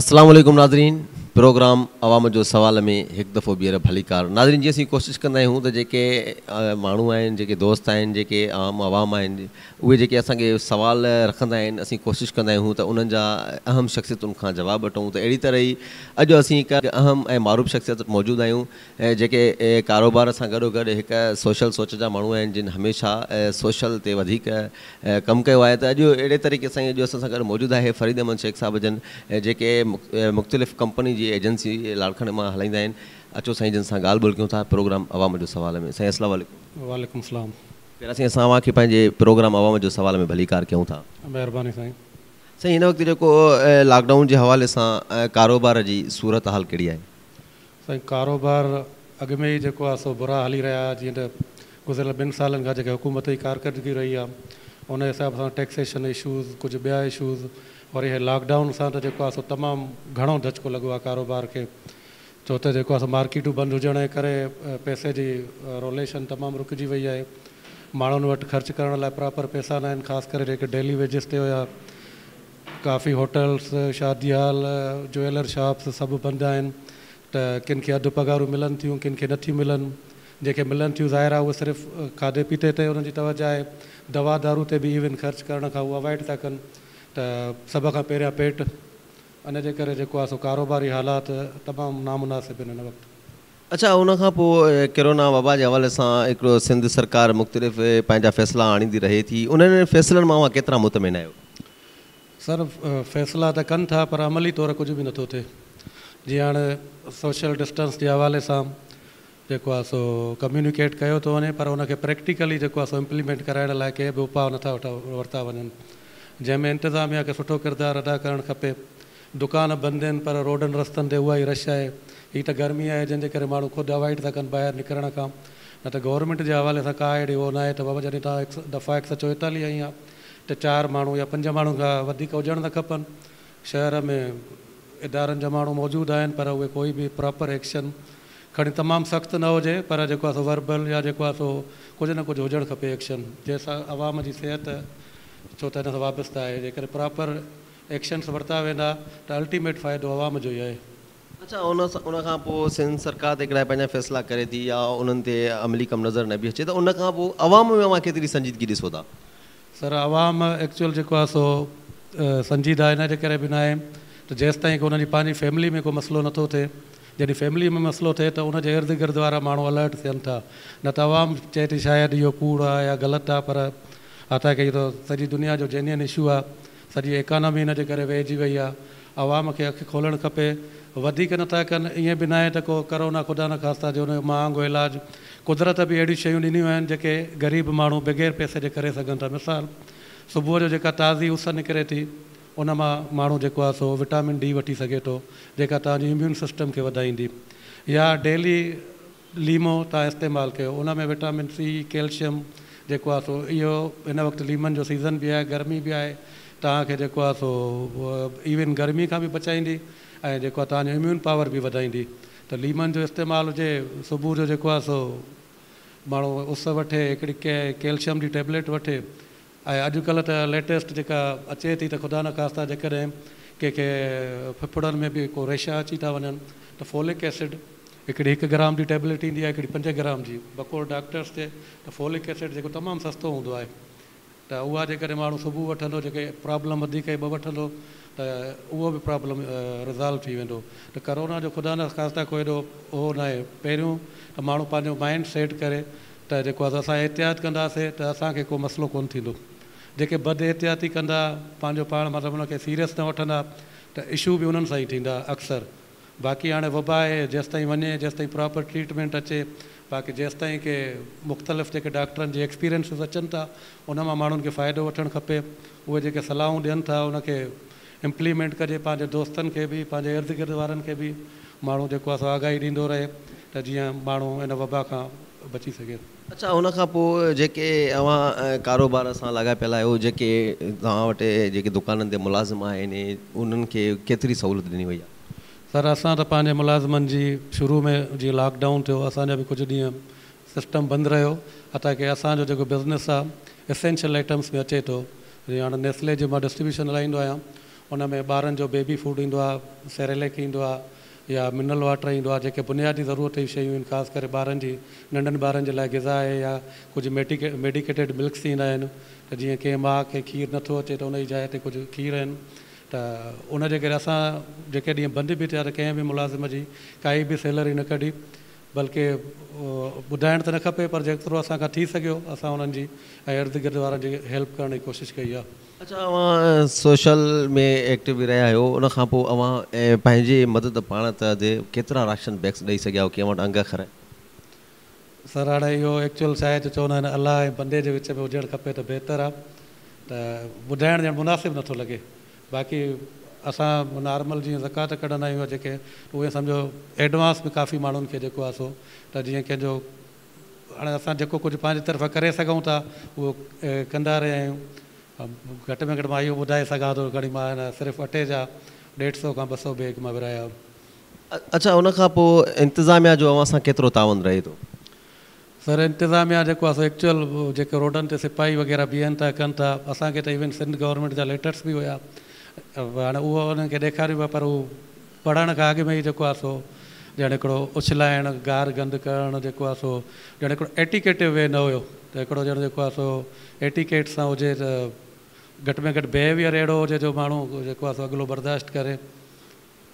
اسلام عليڪم ناظرين پروگرام عوام جو سوال ۾ هڪ دفعو ٻيهر ڀليڪار ناظرين جيئن اسين ڪوشش ڪندا آهيون ته جيڪي ماڻهو آهن جيڪي دوست آهن جيڪي عام عوام آهن اهي جيڪي اسان کي سوال رکندا آهن اسين ڪوشش ڪندا آهيون ته انهن جا اهم شخصيتن کان جواب وٺون ته اهڙي طرح ئي اڄ اسين هڪ اهم ۽ معروف شخصيت وٽ موجود آهيون جيڪي ڪاروبار سان گڏو گڏ هڪ سوشل سوچ جا ماڻهو آهن جن هميشه سوشل تي وڌيڪ ڪم ڪيو آهي ته اڄ اهڙي طريقي سان ئي اڄ اسان سان گڏ موجود آهي فريد احمد شيخ صاحب جن جيڪي مختلف ڪمپني جي ايجنسي لاڙڪاڻي مان هلائيندا آهن اچو سائين جن سان ڳالهه ٻولهه ڪيون ٿا پروگرام عوام جو سوال ۾ سائين السلام عليڪم. وعليڪم السلام. پهريان سائين اسان اوهان کي پنهنجي پروگرام عوام جو سوال ۾ ڀليڪار ڪيون ٿا. مهرباني سائين. سائين هن وقت جيڪو لاڪ ڊائون جي حوالي سان ڪاروبار جي صورت حال ڪهڙي آهي؟ سائين ڪاروبار اڳ ۾ ئي جيڪو آهي سو برا هلي رهيا آهي جيئن ته گذريل ٻن سالن کان جيڪي حڪومت جي ڪارڪردگي رهي آهي ان حساب سان ٽيڪسيشن اشوز ڪجهه ٻيا اشوز وري هي لاڪ ڊائون سان ته جيڪو آهي سو تمام گهڻو ڌچڪو لڳو آهي ڪاروبار کي ڇو ته جيڪو آهي سو مارڪيٽون بند هجڻ جي ڪري پئسي جي روليشن تمام رڪجي وئي آهي ماڻهن وٽ خرچ ڪرڻ لاء پراپر پئسا نه آهن خاص ڪري جيڪي ڊيلي ويجز تي هيا ڪافي هوٽلس، شادي هال، جويلر شاپس سڀ بند آهن ته ڪن کي اڌ پگهارون ملن ٿيون ڪن کي نٿيون ملن، جنهن کي ملن ٿيون ظاهر آهي اهي صرف کاڌي پيتي تي انهن جي توجه آهي، دوا دارو تي به ايون خرچ ڪرڻ کان هو اوائڊ ٿا ڪن ته سڀ کان پهريان پيٽ ان جي ڪري جيڪو آهي سو ڪاروباري حالات تمام نامناسب آهن هن وقت. اڇا ان کان پوء ڪرونا وبا جي حوالي سان هڪڙو سنڌ سرڪار مختلف پنهنجا فيصلا آڻيندي رهي ٿي انهن فيصلن مان اوهان ڪيترا مطمئن آهيو؟ سر فيصلا ته ڪن ٿا پر عملي طور ڪجهه به نٿو ٿئي جيئن هاڻي سوشل ڊسٽنس جي حوالي سان جيڪو آهي سو ڪميونيڪيٽ ڪيو ٿو وڃي پر ان کي پريڪٽيڪلي جيڪو آهي سو امپليمينٽ ڪرائڻ لاء ڪي به اپاء نٿا ورتا وڃن جنهن ۾ انتظاميا کي سٺو ڪردار ادا ڪرڻ کپي دڪان بند آهن پر روڊن رستن تي اها ئي رش آهي. هي ته گرمي آهي جنهن جي ڪري ماڻهو خود اوائڊ ٿا ڪن ٻاهر نڪرڻ کان نه ته گورنمينٽ جي حوالي سان ڪا اهڙي اهو ناهي ته بابا جڏهن توهان هڪ دفعا 144 هنئي آهي ته چار ماڻهو يا پنج ماڻهن کان وڌيڪ هجڻ نه کپن. شهر ۾ ادارن جا ماڻهو موجود آهن پر اهي ڪوئي به پراپر ايڪشن کڻي تمام سخت نه هجي پر جيڪو آهي سو وربل يا جيڪو آهي سو ڪجهه نه ڪجهه هجڻ کپي ايڪشن جنهن سان عوام جي صحت ڇو ته هن سان وابسته آهي جيڪڏهن پراپر ايڪشنس ورتا ويندا ته الٽيميٽ فائدو عوام جو ئي آهي. اڇا ان ان کان پوء سنڌ سرڪار ته هڪڙا پنهنجا فيصلا ڪري ٿي يا انهن تي عملي ڪم نظر نه به اچي ته ان کان پوء عوام ۾ اوهان ڪيتري سنجيدگي ڏسو ٿا؟ سر عوام ايڪچوئل جيڪو آهي سو سنجيده ان جي ڪري به ناهي ته جيستائين ڪو انهن جي پنهنجي فيملي ۾ ڪو مسئلو نٿو ٿئي جڏهن فيملي ۾ مسئلو ٿئي ته ان جي ارد گرد وارا ماڻهو الرٽ ٿين ٿا نه ته عوام چئي ٿي شايد اهو ڪوڙ آهي يا غلط آهي پر حتيٰ ڪه اهو ته سڄي دنيا جو جينين اشو آهي سڄي ايڪانامي ان جي ڪري ويهجي وئي آ، عوام کي اک کولڻ کپي، وڌيڪ نه ٿا ڪن، ائين به ناهي ته ڪو ڪرونا خدا نخواسته جو ان جو مهانگو علاج، قدرت به اهڙيون شيون ڏنيون آهن جيڪي غريب ماڻهو بغير پئسي جي ڪري سگهن ٿا، مثال صبح جو جيڪا تازي اس نڪري ٿي ان مان ماڻهو جيڪو آ سو وٽامن ڊي وٺي سگهي ٿو جيڪا توهان جي اميون سسٽم کي وڌائيندي يا ڊيلي ليمو توهان استعمال ڪيو ان ۾ وٽامن سي ڪيلشم جيڪو آهي سو اهو هن وقت ليمن جو سيزن به آهي گرمي به آهي توهان کي جيڪو آهي سو ايون گرمي کان به بچائيندي ۽ جيڪو آهي توهان جو اميون پاور به وڌائيندي ته ليمن جو استعمال هجي صبح جو جيڪو آهي سو ماڻهو اس وٺي هڪڙي ڪيلشم جي ٽيبليٽ وٺي ۽ اڄ ڪلهه ته ليٽيسٽ جيڪا اچي ٿي ته خدا نخواسته جيڪڏهن ڪنهن کي ڦڦڙن ۾ به ڪو ريشا اچي ٿا وڃن ته فولڪ ايسڊ هڪڙي هڪ گرام جي ٽيبليٽ ايندي آهي هڪڙي 5 گرام جي بقول ڊاڪٽرس جي ته فولڪ ايسڊ جيڪو تمام سستو هوندو آهي ته اها جيڪڏهن ماڻهو صبح وٺندو جيڪي پرابلم وڌيڪ ٻه وٺندو ته اهو به پرابلم رزالو ٿي ويندو ته ڪرونا جو خدا نخواسته ڪو ايڏو اهو ناهي پهريون ته ماڻهو پنهنجو مائنڊ سيٽ ڪري ته جيڪو آهي سو اسان احتياط ڪنداسين ته اسان کي ڪو مسئلو ڪونه ٿيندو. جيڪي بد احتياطي ڪندا، پنهنجو پاڻ مطلب ان کي سيريس نه وٺندا ته اشو به انهن سان ئي ٿيندا اڪثر. باقي هاڻي وبا آهي جيستائين وڃي جيستائين پراپر ٽريٽمينٽ اچي باقي جيستائين ڪي مختلف جيڪي ڊاڪٽرن جي ايڪسپيرينسز اچن ٿا ان مان ماڻهن کي فائدو وٺڻ کپي اهي جيڪي صلاحون ڏين ٿا ان کي امپليمينٽ ڪجي پنهنجي دوستن کي به پنهنجي ارد گرد وارن کي به ماڻهو جيڪو آهي سو آگاهي ڏيندو رهي ته جيئن ماڻهو ان وبا کان بچي سگهي. اڇا ان کان پوء جيڪي اوهان ڪاروبار سان لاڳاپيل آهيو جيڪي توهان وٽ جيڪي دڪانن تي ملازم آهن انهن کي ڪيتري سهولت ڏني وئي آهي؟ سر اسان ته پنهنجي ملازمن جي شروع ۾ جيئن لاڪ ڊائون ٿيو اسان جا به ڪجهه ڏينهن سسٽم بند رهيو حتيٰ ڪه اسان جو جيڪو بزنس آهي اسينشل آئٽمس ۾ اچي ٿو جيئن هاڻي نيسلي جي مان ڊسٽريبيوشن هلائيندو آهيان ان ۾ ٻارن جو بيبي فوڊ ايندو آهي، سيريليڪ ايندو آهي يا منرل واٽر ايندو آهي، جيڪي بنيادي ضرورت جون شيون آهن، خاص ڪري ٻارن جي، ننڍن ٻارن جي لاء غذا آهي يا ڪجهه ميڊيڪيٽيڊ ملڪس ايندا آهن ته جيئن ڪنهن ماء کي کير نٿو اچي ته ان جي جاء تي ڪجهه کير آهن. ته ان جي ڪري اسان جيڪي ڏينهن بند به ٿيا ته ڪنهن به ملازم جي ڪائي به سيلري نه ڪڍي، بلڪه ٻڌائڻ ته نه کپي پر جيترو اسان کان ٿي سگهيو اسان انهن جي ۽ ارد گرد وارن جي هيلپ ڪرڻ جي ڪوشش ڪئي آهي. اڇا اوهان سوشل ۾ ايڪٽو به رهيا آهيو، ان کان پوء اوهان پنهنجي مدد پاڻ تحت ڪيترا راشن بيگس ڏئي سگهيا آهيو، ڪي اوهان وٽ انگ اکر آهن؟ سر هاڻي اهو ايڪچوئل ڇا آهي جو چوندا آهن الله ۽ بندي جي وچ ۾ هجڻ کپي ته بهتر آهي، ته ٻڌائڻ ڄڻ مناسب نٿو لڳي. باقي اسان نارمل جيئن زڪوات ڪڍندا آهيون يا جيڪي اهي سمجهو ايڊوانس به ڪافي ماڻهن کي جيڪو آهي سو ته جيئن ڪنهن جو هاڻي اسان جيڪو ڪجهه پنهنجي طرفان ڪري سگهون ٿا اهو ڪندا رهيا آهيون. گهٽ ۾ گهٽ مان اهو ٻڌائي سگهان ٿو کڻي مان هن صرف اٽي جا ڏيڍ سو کان 200 بيگ مان ورهايا. اڇا ان کان پوء انتظاميا جو اوهان سان ڪيترو تعاون رهي ٿو؟ سر انتظاميا جيڪو آهي سو ايڪچوئل جيڪي روڊن تي سپاهي وغيره بيهن ٿا ڪن ٿا، اسان کي ته ايون سنڌ گورنمينٽ جا ليٽرس به هيا، هاڻي اهو انهن کي ڏيکاريون پيا پر هو پڙهڻ کان اڳ ۾ ئي جيڪو آهي سو ڄڻ هڪڙو اڇلائڻ، گار گند ڪرڻ جيڪو آهي سو ڄڻ هڪڙو ايٽيڪيٽو وي نه هيو ته هڪڙو ڄڻ جيڪو آهي سو ايٽيڪيٽ سان هجي ته گهٽ ۾ گهٽ بيهيويئر اهڙو هجي جو ماڻهو جيڪو آهي سو اڳلو برداشت ڪري.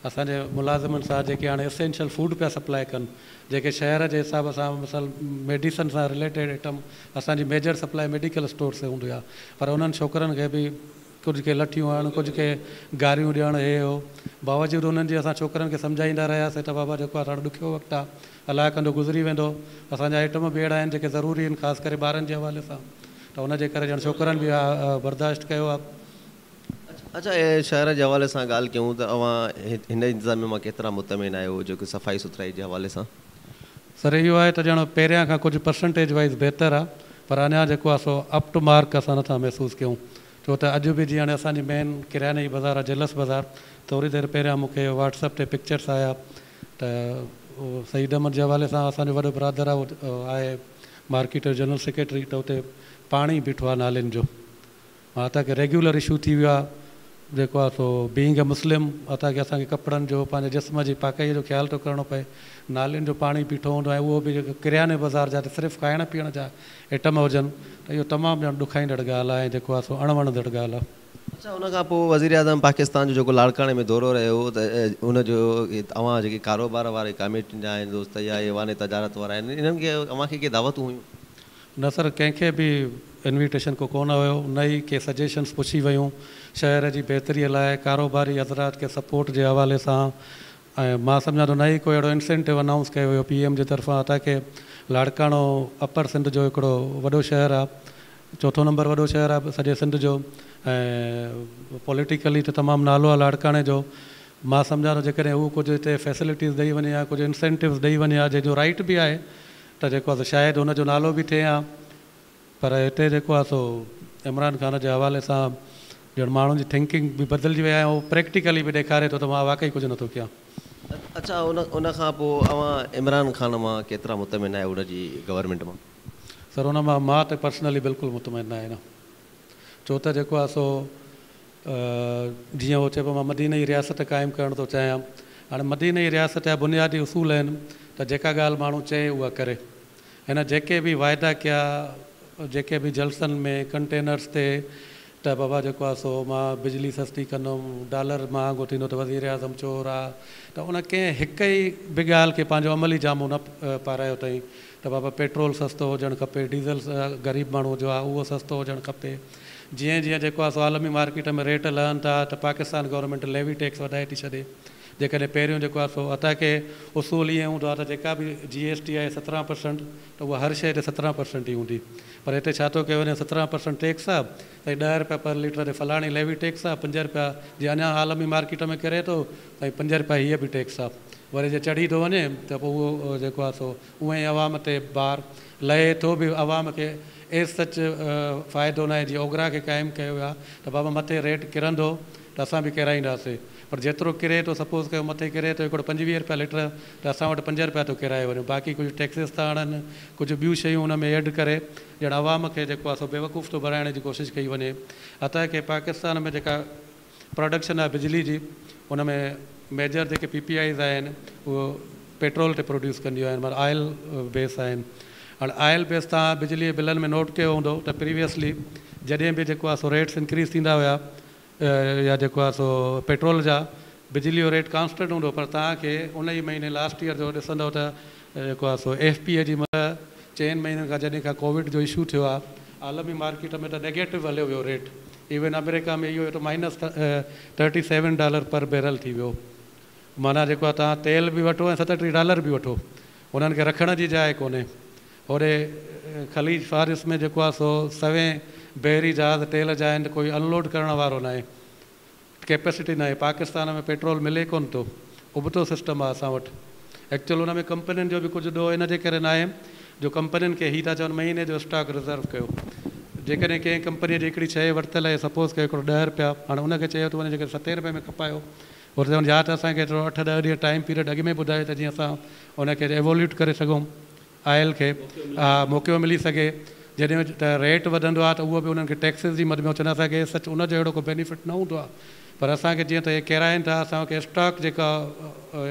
اسان جي ملازمن سان جيڪي هاڻي اسينشل فوڊ پيا سپلاء ڪن، جيڪي شهر جي حساب سان مثال ميڊيسن سان رليٽيڊ ائٽم، اسان جي ميجر سپلاء ميڊيڪل اسٽور سي هوندي آهي، پر انهن ڇوڪرن کي به ڪجهه کي لٺيون هڻڻ، ڪجهه کي گاريون ڏيڻ، هي هو، باوجود انهن جي اسان ڇوڪرن کي سمجهائيندا رهياسين ته بابا جيڪو آهي هاڻي ڏکيو وقت آهي، الله ڪندو گذري ويندو، اسان جا ائٽم به اهڙا آهن جيڪي ضروري آهن خاص ڪري ٻارن جي حوالي سان، ته ان جي ڪري ڄڻ ڇوڪرن به برداشت ڪيو آهي. اڇا شهر جي حوالي سان ڳالهه ڪيون ته اوهان هن انتظاميه مان ڪيترا مطمئن آهيو جيڪو صفائي سٿرائي جي حوالي سان؟ سر اهو آهي ته ڄڻ پهريان کان ڪجهه پرسنٽيج وائيز بهتر آهي پر اڃا جيڪو آهي سو اپ ٽو مارڪ اسان نٿا محسوس ڪيون، ڇو ته اڄ به جيئن هاڻي اسان جي مين ڪرياني جي بازار آهي جيلس بازار، ٿوري دير پهريان مون کي واٽس اپ تي پڪچرس آيا ته سعيد احمد جي حوالي سان اسان جو وڏو برادر آهي اهو آهي مارڪيٽ جو جنرل سيڪريٽري، ته اتي پاڻي بيٺو آهي نالين جو، حتيٰ ڪه ريگيولر اشو ٿي ويو آهي جيڪو آهي سو بينگ اي مسلم حتيٰ ڪه اسان کي ڪپڙن جو پنهنجي جسم جي پاڪائي جو خيال ٿو ڪرڻو پئي. نالين جو پاڻي بيٺو هوندو آهي ۽ اهو به جيڪو ڪرياني بازار جا صرف کائڻ پيئڻ جا ائٽم هجن ته اهو تمام ڄڻ ڏکائيندڙ ڳالهه آهي ۽ جيڪو آهي سو اڻ وڻندڙ ڳالهه آهي. اڇا ان کان پوء وزيراعظم پاڪستان جو جيڪو لاڙڪاڻي ۾ دورو رهيو ته ان جو اوهان جيڪي ڪاروبار واري ڪاميٽين جا آهن دوست يا ايوان تجارت وارا آهن انهن کي اوهان کي ڪي دعوتون هيون؟ نه سر ڪنهن کي به انويٽيشن ڪو ڪونه هيو، نه ئي ڪي سجيشنس پڇي ويون شهر جي بهتري لاء ڪاروباري حضرات کي سپورٽ جي حوالي سان، ۽ مان سمجهان ٿو نه ئي ڪو اهڙو انسينٽو انائونس ڪيو ويو پي ايم جي طرفان. حتيٰ ڪه لاڙڪاڻو اپر سنڌ جو هڪڙو وڏو شهر آ، چوٿون نمبر وڏو شهر آ سڄي سنڌ جو، ۽ پوليٽيڪلي ته تمام نالو آ لاڙڪاڻي جو. مان سمجهان ٿو جيڪڏهن هو ڪجهه هتي فيسلٽيز ڏئي وڃي ها، ڪجهه انسينٽوز ڏئي وڃي ها، جنهن جو رائيٽ به آهي ته جيڪو آهي سو شايد هن جو نالو به ٿئي ها، پر هتي جيڪو آهي سو عمران خان جي حوالي سان ڄڻ ماڻهن جي ٿنڪنگ به بدلجي وئي آهي ۽ هو پريڪٽيڪلي به ڏيکاري ٿو ته مان واقعي ڪجهه نٿو ڪيان. اڇا ان کان پوء اوهان عمران خان مان ڪيترا مطمئن آهيو ان جي گورنمينٽ مان؟ سر ان مان مان ته پرسنلي بلڪل مطمئن نه آهيان، ڇو ته جيڪو آهي سو جيئن هو چئي پيو مان مديني جي رياست قائم ڪرڻ ٿو چاهيان. هاڻي مديني جي رياست جا بنيادي اصول آهن ته جيڪا ڳالهه ماڻهو چئي اها ڪري. هن جيڪي به واعدا ڪيا، جيڪي به جلسن ۾ ڪنٽينرز تي ته بابا جيڪو آهي سو مان بجلي سستي ڪندم، ڊالر مهانگو ٿيندو ته وزيراعظم چور آ، ته ان ڪنهن هڪ ئي به ڳالهه کي پنهنجو عملي جامو نه پارايو اٿئين ته بابا پيٽرول سستو هجڻ کپي، ڊيزل غريب ماڻهو جو آ اهو سستو هجڻ کپي. جيئن جيئن جيڪو آ سو عالمي مارڪيٽ ۾ ريٽ لهن ٿا ته پاڪستان گورنمينٽ ليوي ٽيڪس وڌائي ٿي ڇڏي. جيڪڏهن پهريون جيڪو آ سو حتيٰ ڪه اصول ائين هوندو آ ته جيڪا به جي ايس ٽي آهي 17% ته اها هر شيء تي 17% ئي هوندي، پر هتي ڇا ٿو ڪيو وڃي 17% ٽيڪس آ ته 10 رپيا پر ليٽر تي فلاڻي ليوي ٽيڪس آ، 5 رپيا جي اڃا عالمي مارڪيٽ ۾ ڪري ٿو ته 5 رپيا هيء به ٽيڪس آ، وري جي چڙهي ٿو وڃي ته پوء اهو جيڪو آ سو اونئن ئي عوام تي بار لهي ٿو به عوام کي ايز سچ فائدو ناهي. جيئن اوگرا کي قائم ڪيو ويو آهي ته بابا مٿي ريٽ ڪرندو ته اسان به ڪيرائينداسين، پر جيترو ڪري ٿو سپوز ڪيو مٿي ڪري ٿو هڪڙو 25 رپيا ليٽر ته اسان وٽ 5 رپيا ٿو ڪيرائي وڃي، باقي ڪجهه ٽيڪسز ٿا هڻن، ڪجهه ٻيون شيون ان ۾ ايڊ ڪري ڄڻ عوام کي جيڪو آهي سو بيوقوف ٿو بڻائڻ جي ڪوشش ڪئي وڃي. حتيٰ ڪه پاڪستان ۾ جيڪا پراڊڪشن آهي بجلي جي ان ۾ ميجر جيڪي پي پي Is آهن اهو پيٽرول تي پروڊيوس ڪنديون آهن، معنيٰ آئل بيس آهن. هاڻي آئل بيس توهان بجلي جي بلن ۾ نوٽ ڪيو هوندو ته پريويسلي جڏهن به جيڪو آهي سو ريٽس انڪريز ٿيندا هيا يا جيڪو آهي سو پيٽرول جا، بجلي جو ريٽ ڪانسٽنٽ هوندو، پر توهان کي ان ئي مهيني لاسٽ ايئر جو ڏسندو ته جيڪو آهي سو ايف پي اي جي مطلب 4 مهينن کان جڏهن کان ڪووڊ جو اشو ٿيو آهي عالمي مارڪيٽ ۾ ته نيگيٽو هليو ويو ريٽ. ايون آمريڪا ۾ اهو ته مائنس 37 ڊالر پر بيرل ٿي ويو، معنيٰ جيڪو آهي توهان تيل به وٺو ۽ 37 ڊالر به وٺو، انهن کي رکڻ جي جاء ڪونهي. هوڏي خليج فارس ۾ جيڪو آهي سو سوين بحري جهاز تيل جا آهن ته ڪوئي انلوڊ ڪرڻ وارو ناهي، ڪيپيسٽي ناهي. پاڪستان ۾ پيٽرول ملي ڪونه ٿو، ابتو سسٽم آهي اسان وٽ. ايڪچوئل ان ۾ ڪمپنين جو به ڪجهه ڏوهه ان جي ڪري ناهي جو ڪمپنين کي هي ٿا چون مهيني جو اسٽاڪ رزرو ڪيو. جيڪڏهن ڪنهن ڪمپنيء جي هڪڙي شيء ورتل آهي، سپوز ڪيو هڪڙو 10 رپيا، هاڻي ان کي چيو ٿو وڃي جيڪڏهن 7 رپئي ۾ کپايو، هو ٿا چون يا ته اسان کي ٿورو 8-10 ڏينهن ٽائيم پيريڊ اڳ ۾ ٻڌايو ته جيئن اسان ان کي ايووليوٽ ڪري سگهون، آئل کي موقعو ملي سگهي. جڏهن ته ريٽ وڌندو آهي ته اهو به انهن کي ٽيڪسز جي مد ۾ چوندا اسان کي سچ ان جو اهڙو ڪو بينيفٽ نه هوندو آهي، پر اسان کي جيئن ته هي ڪيرائن ٿا، اسان کي اسٽاڪ جيڪا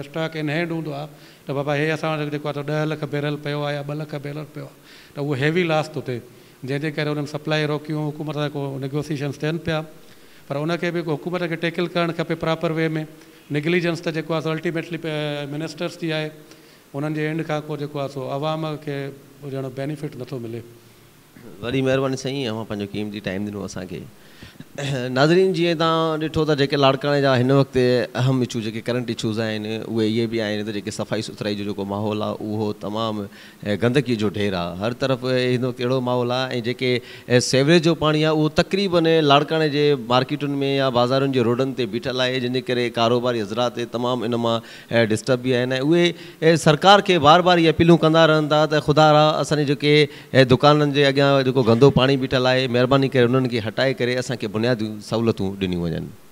اسٽاڪ ان هينڊ هوندو آهي ته بابا هي اسان وٽ جيڪو آهي ته 10 لک بيرل پيو آهي يا 2 لک بيرل پيو آهي ته اهو هيوي لاس ٿو ٿئي، جنهن جي ڪري انهن سپلائي روڪيون، حڪومت سان ڪو نيگوسيشنس ٿين پيا، پر ان کي به حڪومت کي ٽيڪل ڪرڻ کپي پراپر وي ۾. نگليجنس ته جيڪو آهي سو الٽيميٽلي منسٽرس جي آهي، انهن جي اينڊ کان ڪو جيڪو آهي سو عوام کي ڄڻ بينيفٽ نٿو ملي. وڏي مهرباني سائين اوهان پنهنجو قيمتي ٽائيم ڏنو اسان کي. ناظرين جيئن توهان ڏٺو ته جيڪي لاڙڪاڻي جا هن وقت اهم اشو جيڪي ڪرنٽ اشوز آهن اهي اهي به آهن ته جيڪي صفائي سٿرائي جو جيڪو ماحول آهي اهو تمام گندگي جو ڍير آهي، هر طرف هن وقت اهڙو ماحول آهي ۽ جيڪي سيوريج جو پاڻي آهي اهو تقريبن لاڙڪاڻي جي مارڪيٽن ۾ يا بازارن جي روڊن تي بيٺل آهي، جنهن جي ڪري ڪاروباري حضرات تمام ان مان ڊسٽرب به آهن ۽ اهي سرڪار کي بار بار اهي اپيلون ڪندا رهن ٿا ته خدا را اسان جي جيڪي دڪانن جي اڳيان جيڪو گندو پاڻي بيٺل آهي مهرباني ڪري انهن کي هٽائي ڪري اسان کي بنيادي سهولتون ڏنيون وڃن.